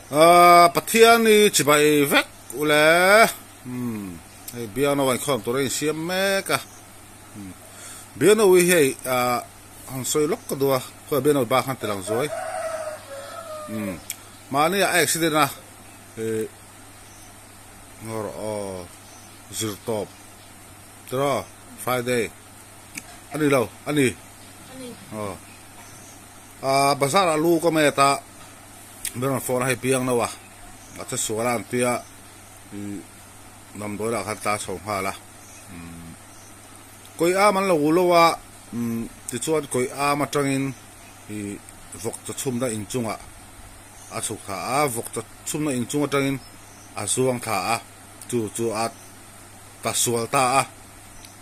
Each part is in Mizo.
Pathian i chibai vek ule hei biakna a inkhawm tur a insiam mek a biakna ui hi hei han sawi lawk ka duh a khawi biakna ui bak khan ti lang zuai mahni a accident a ih ngawr aw zir tawp tiraw friday a ni lo a ni aw bazar ah lu ka met a. Min rawn phone a hei piang no a a che sual a an tia ih damdawi lah khan tla chho nghal a umm kawi am an lo ulo a umm tichuan kawi am atangin ih vawk chaw chhumna inchungah a chhuk thla a vawk chaw chhumna inchung atangin a zuang thla a chu chu a ta sual ta a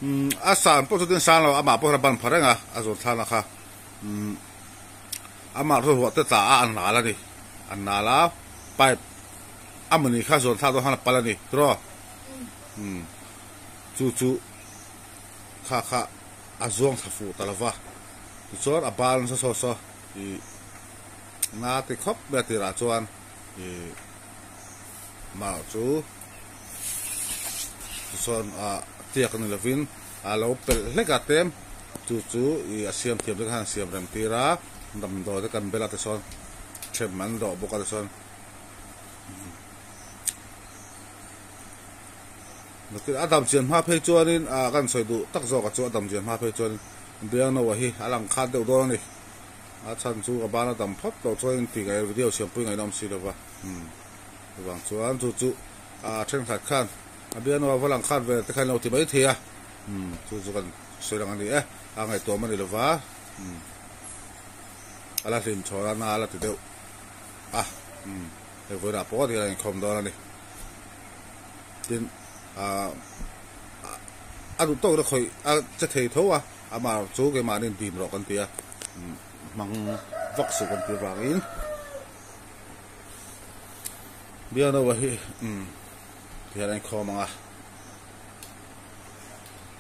umm a san pawh chutin san lo amah pawh hian a ban pha reng a a zawr thlana kha umm. Amah ruahruah te tla a an nal a ni. An nal a, pipe a mawni kha zawn thlak dawn khan a pal a ni tiraw? Umm chu chu kha kha a zuang thla fuh ta lo va. Tichuan a bal nasa saw saw ih na ti khawp mai a tirah chuan ih mah chu tichuan ah tiak a ni lovin a lo pelh hlek a tlem chu chu ih a siam thiam te khan a siam rem tir a damdawi te kan bel a tichuan them an dawh bawk a tichuan a dam chian hma phei chuanin ah kan sawi duh tak zawk a chu a dam chian hma phei chuanin biangnoa hi a lang khat deuh dawn a ni a chhan chu ka ban a dam phawt loh chuan tih ngaih video siampui ngaih nawm si lova umm chuvang chuan chu chu ah thenkhat khan. A bialnu a va lang khat vel te khan lo ti mai thei a, umm chu chu kan sawi lang a ni e, a ngaihtuah a ni lova, umm a la hlim chhawn a na a la ti deuh a, umm hei vawiinah pawh a hian a inkhawm dawn a ni. Tin ah a duh tawk na khawih a che thei tho a, amah chu keimahni dim rawh kan ti a, umm hmang vak suh kan ti avangin bialnu hi umm. Tihian a inkhawm ang a,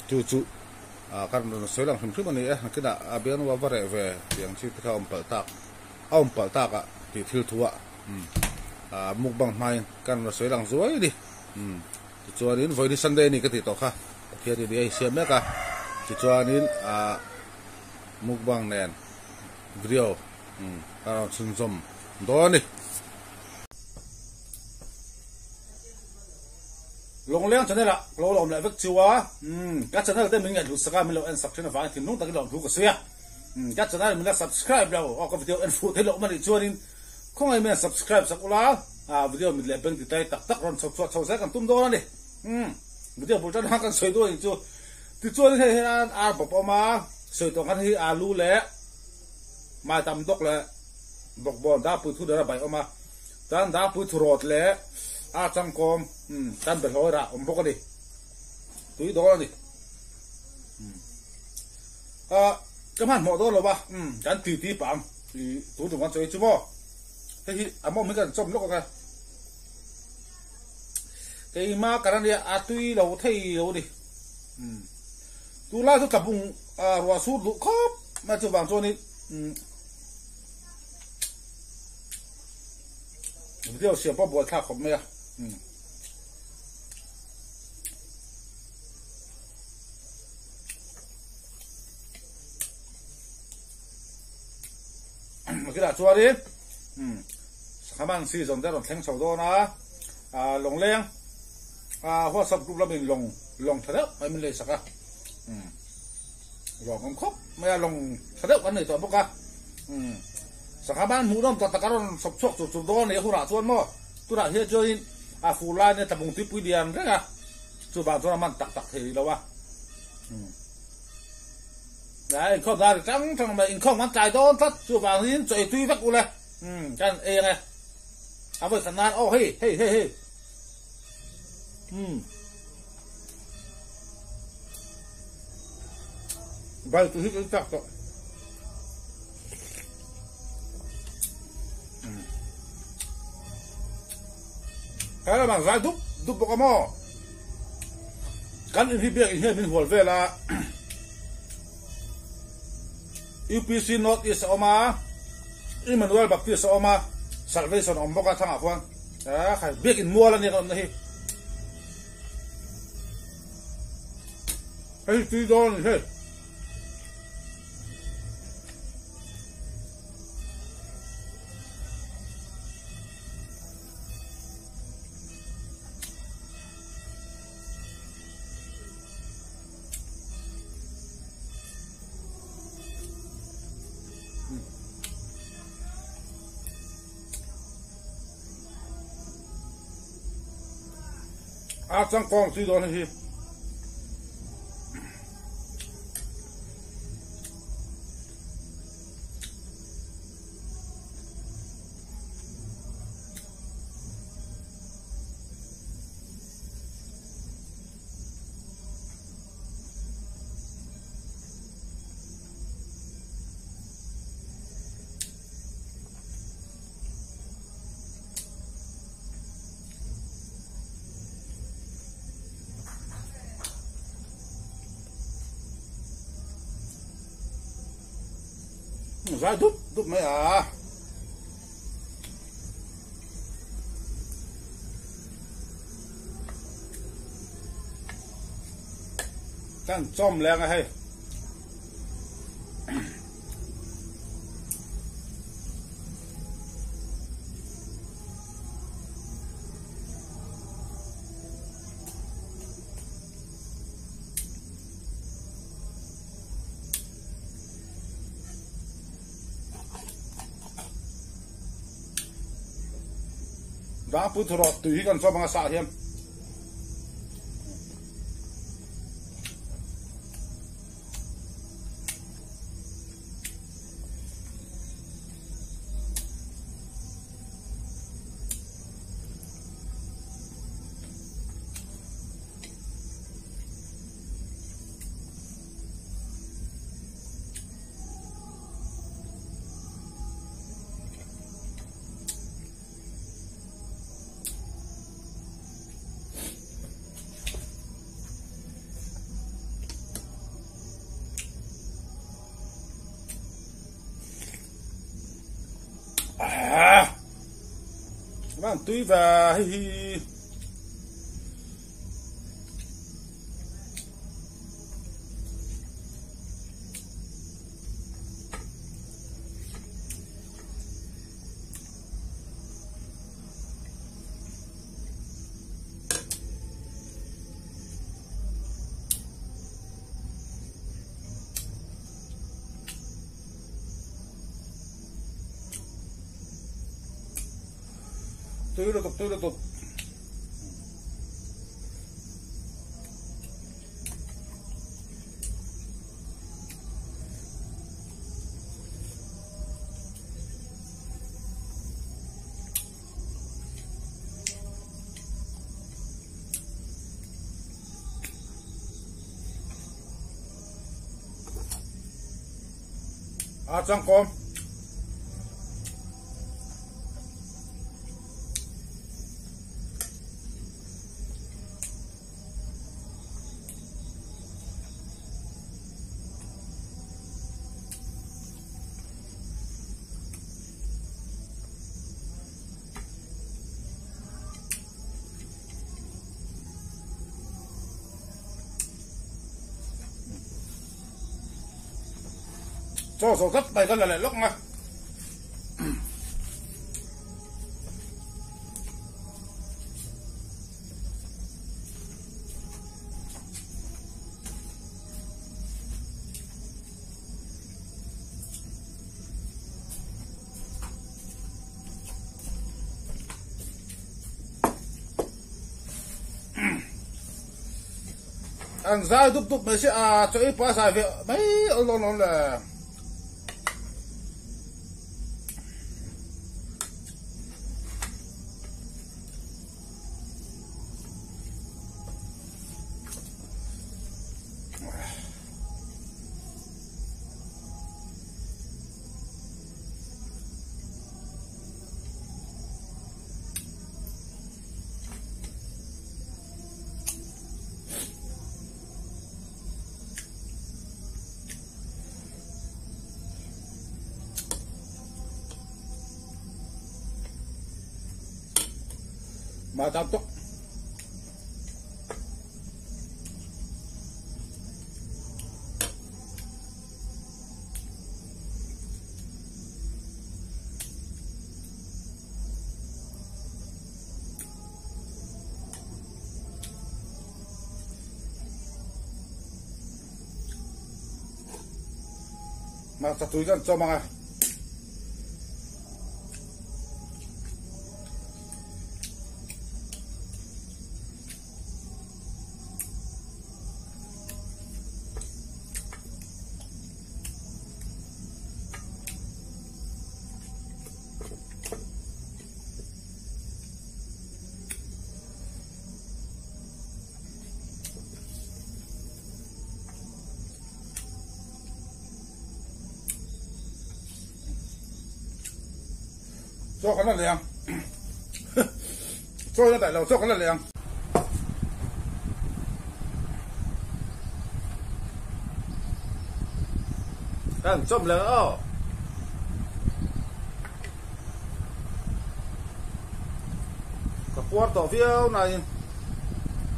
chu chu ah kan rawn sawi lang hrim hrim a ni e, nakinah a bialnu a va reh ve tih ang chi te kha a awm palh tak a awm palh tak ah tih thil thu ah umm ah mukbang hmain kan rawn sawi lang zuai a ni umm tichuanin vawiin Sunday a ni ka tih tawh kha Pathian in ni a insiam mek a tichuanin ah mukbang nen video umm kan rawn chhunzawm dawn a ni. Lawngleng channel ah ka lo lawm leh vek chu a, umm ka channel te min ngaihhlut sak a min lo en sak thin avangin thinlung takin lawmthu ka sawi a, umm ka channel min la subscribe lo aw ka video en fuh thei loh mah nih chuanin khawngaih min subscribe sak ula ah video mit leh beng ti tlai tak tak rawn chho chhuah chho zel kan tum dawn a ni, umm video bul tan khan kan sawi dawn anih chu tichuanin hei hian ar bawp a awm a sawi tawh khan hei alu leh maitam dawk leh bawkbawn darpui thu dara bai a awm a. Tan dangpui thurawt leh a changkawm tan behlawi rah awm bawk a ni. Tui dawn a ni. Ka hmanhmawh dawn lo va, kan ti ti pah ang. Tun tum kan chawi chu maw? Hei hi a mawm hi kan chawm lawk ang e. Keima kan a nia, a tui lo thei lo a ni. Tunlai chu tlabung ruah sur duh khawp mai chuvang chuanin. Video siam pawh buai thlak khawp mai a. Makila chuanin Sakhaman season te rawn thleng chho dawn a, Lawngleng WhatsApp group lamin lawng lawng tha deuh mai min lei sak a. Lawng awm khawp mai a, lawng tha deuh kan nei tawh bawk a. Sangha ban hmuh nawm tak tak a rawn sawp chhuak chur chur dawn a ni a hunah chuan maw tunah hian chuanin a fur lai nia tlabung tuipui lian reng a chuvang chuan a man tak tak thei rih lo a a inkhawm dar ri tang tang mai inkhawm kan tlai dawn tlat chuvangin chaw ei tui vek ule kan ei ang e a vawi khat nan aw hei hei hei hei Bai tu hi kan chak tawh. Kai lamah zai dup dup bawk a maw? Kan in hi biak in hian min hual vel a. UPC North East a awm a, Emmanuel Baptist a awm a. Salvation awm bawk a thangah khuan a khai biakin mual a nia kan awmna hi. Hei tui dawn a ni hei. A changkawng tui dawn hi. Zai dup dup mai a. Kan chawm leng a hei. Dangpui thawrawh tui hi kan chawm anga sah hian. À, bạn tui và hi hi. Tui lutuk tui lutuk. A changkawm. Chaw zo tlat mai kan la leh lawk ang a. An zai dup dup mai si a chaw ei pawh a zai ve mai awl dawn alawm le. Mah tam tuk. Hmarcha tui kan chawm ang a. Chaw kan la leh ang chaw la daih lo chaw kan la leh ang. Kan chawm leh aw. Ka puar tawh viau nain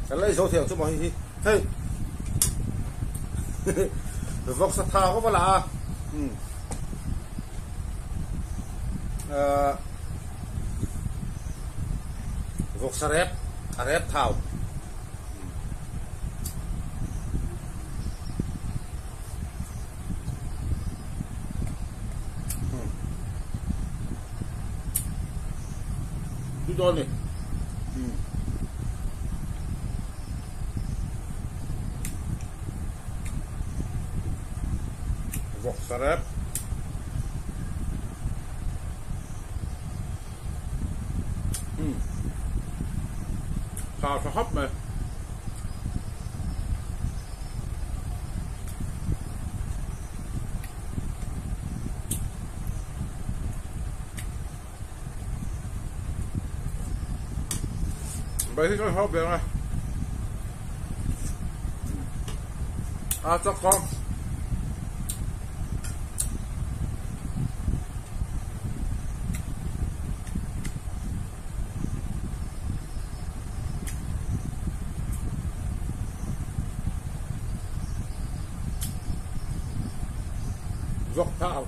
kan la izo thiam chu maw hei hi hei vawksa tha ka va la a vawksa rep a rep thau. Tui dawn ni. Vawk sarep. Tha tha khawp mai. Bai hi kan hawp leh ang e. A chak kawng. Vawk thau.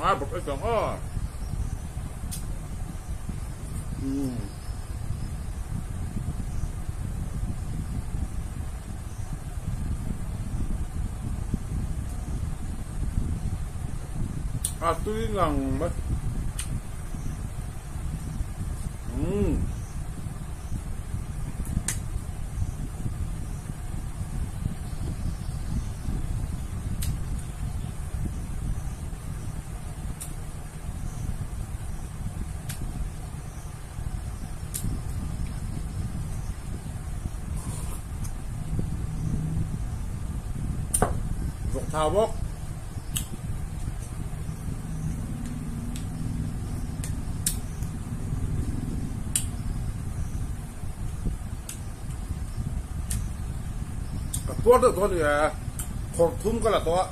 A bawk ei tawng aw. A tui ngang mai. Vawk thau bawk. Ka puar deuh tawh a ni e. Khawr thum ka la tawh a.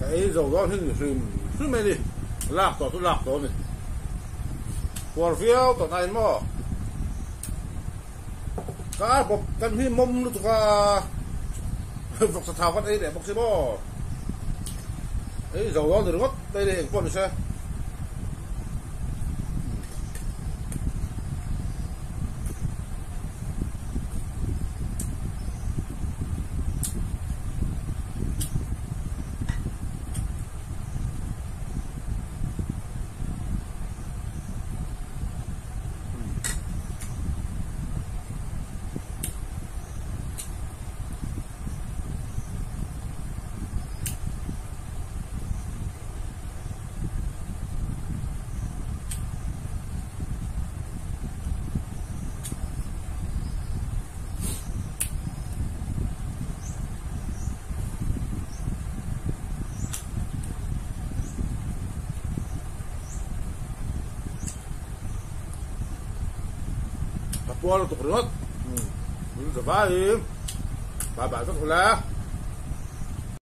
Ka ei zo dawn hi ni hrim hrim a ni, lak tawh chu lak tawh a ni. Puar viau tawh nain maw? Ka bawp kan hi mawm lutuk a, vawksa thau kan ei leh bawk si maw? Ei zo dawn ni ringawt mai ni engpawh ni se. Ka puar lutuk ringawt. Min zavaiin bye bye vek ula.